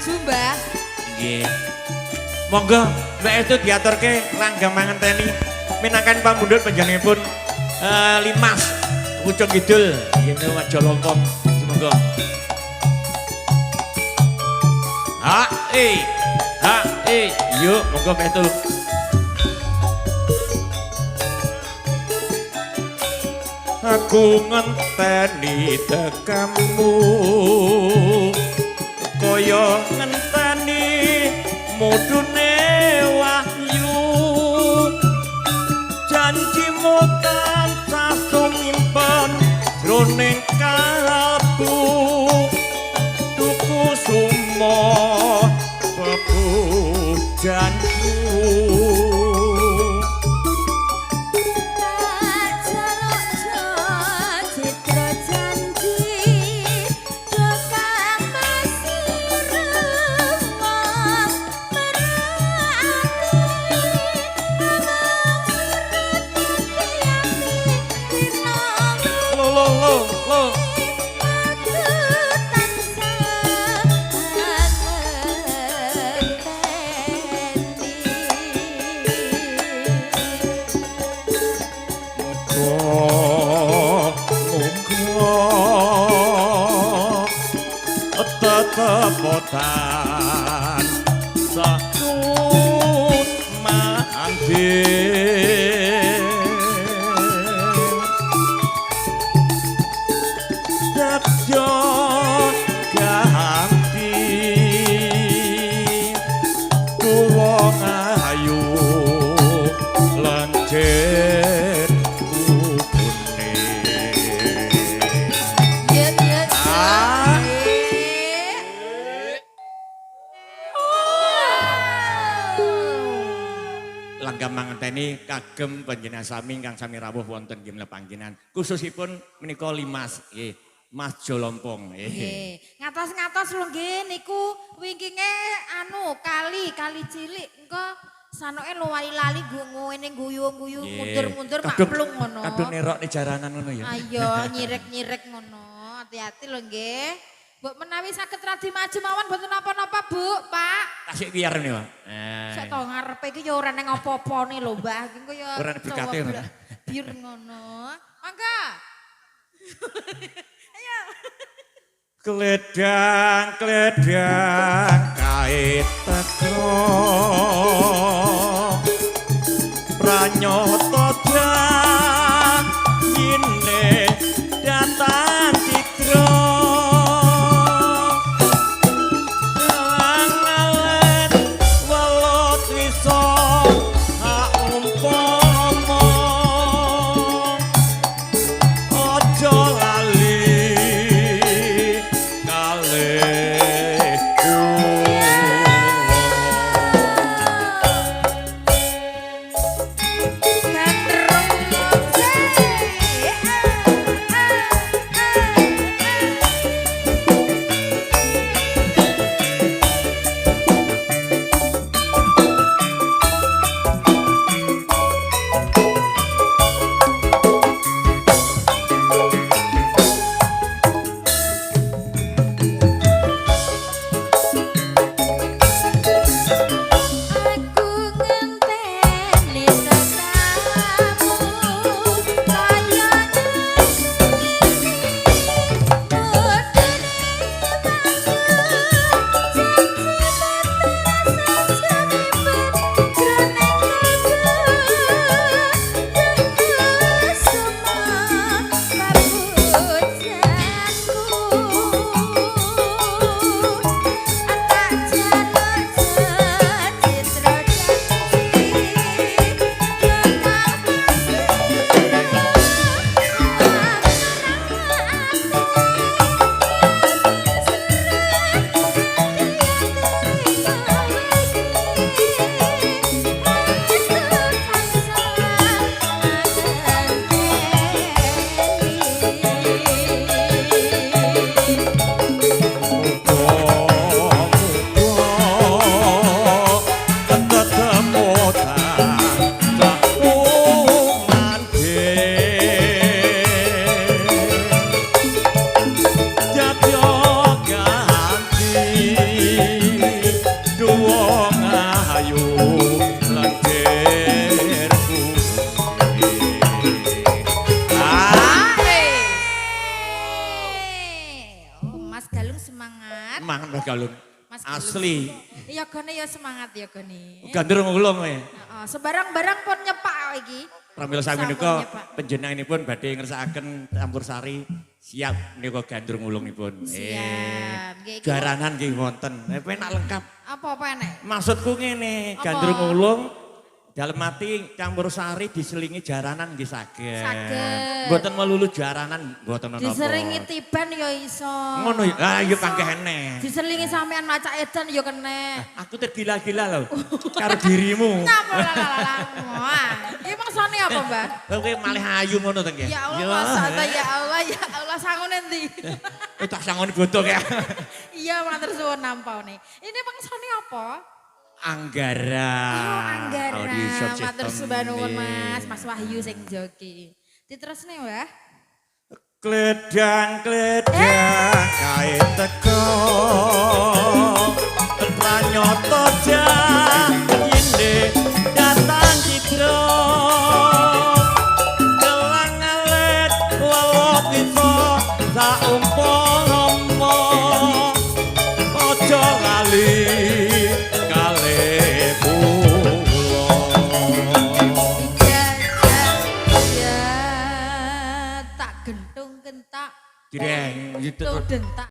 maju, Mbah. Nggih. Monggo Mbak Estu diaturke langgam mangenteni minangkan pamundhut panjenenganipun Limas Pucung Kidul nggih Jolompong. Semoga. Ha e ha e yuk monggo Mbak Estu. Aku ngenteni tekamu kaya ngenteni mudune wahyu, janjimu tansah sumimpen jroning kalbu, tuku sumo pepujanku. Tetepotan sahun mandi dadyo ganti tuwa ayu lencir kubune. Langgam mangenteni kagem panjenengan sami ingkang sami rawuh wonten nggih panggenan. Khususipun menika Limas nggih, Mas Jolompong nggih. Ngatos-ngatos lho nggih niku wingkinge anu kali cilik engko sanoke lali-lali ngene guyu-guyu mundur-mundur makplung ngono. Kadung nerokne jaranan ngono ya. Ayo nyirek-nyirek ngono. Hati-hati lho nggih. Mbok menawi saged radi maju mawon mboten napa-napa, Bu, Pak. Tasik biar nih, Pak. Sik to ngarepe iki ya ora nang apa-apane lho, Mbah. Iki engko ya ora berkate ora. Bir ngono. Mangga. Ayo. Kledang-kledang kae teko. Pranyata danyine datan citra. Ganti. Mas Galung. Mas Galung. Asli. Iya gone ya semangat ya gone. Gandrung ulung kowe. Heeh, sembarang barang pun nyepak iki. Pramila sami Sampun menika nyepak. Panjenenganipun badhe ngersakaken campur sari siap menika gandrung ulungipun. Siap. Nggih, iki Jaranan nggih wonten. Penak lengkap. Apa-apa enek? Maksudku ngene, Apa? Gandrung ulung dalem mati campur sari diselingi jaranan nggih saged. Saged. Mboten melulu jaranan mboten napa. Diseringi tiban ya iso. Ngono ya. Ah iya Iso. panggah eneh. Diselingi sampean macak edan ya kene. Aku tergila-gila loh karo dirimu. Ngapa lah. Wah, iki maksane apa, Mbah? Kowe malih ayu ngono to nggih. Ya Allah, masa ta ya Allah, ya Allah sangune endi? Eh, tak sangoni bodoh ya. Iya, matur suwun nampane. Ini maksane apa? Anggara. Oh, Anggara. Audio sound Matur system sembah nuwun, nih. Mas. Mas Wahyu sing joki. Diterusne, Mbah. Kledang kledang kae teko pranyata janjine datang cidra kelang alet lelop iso saumpama aja lali.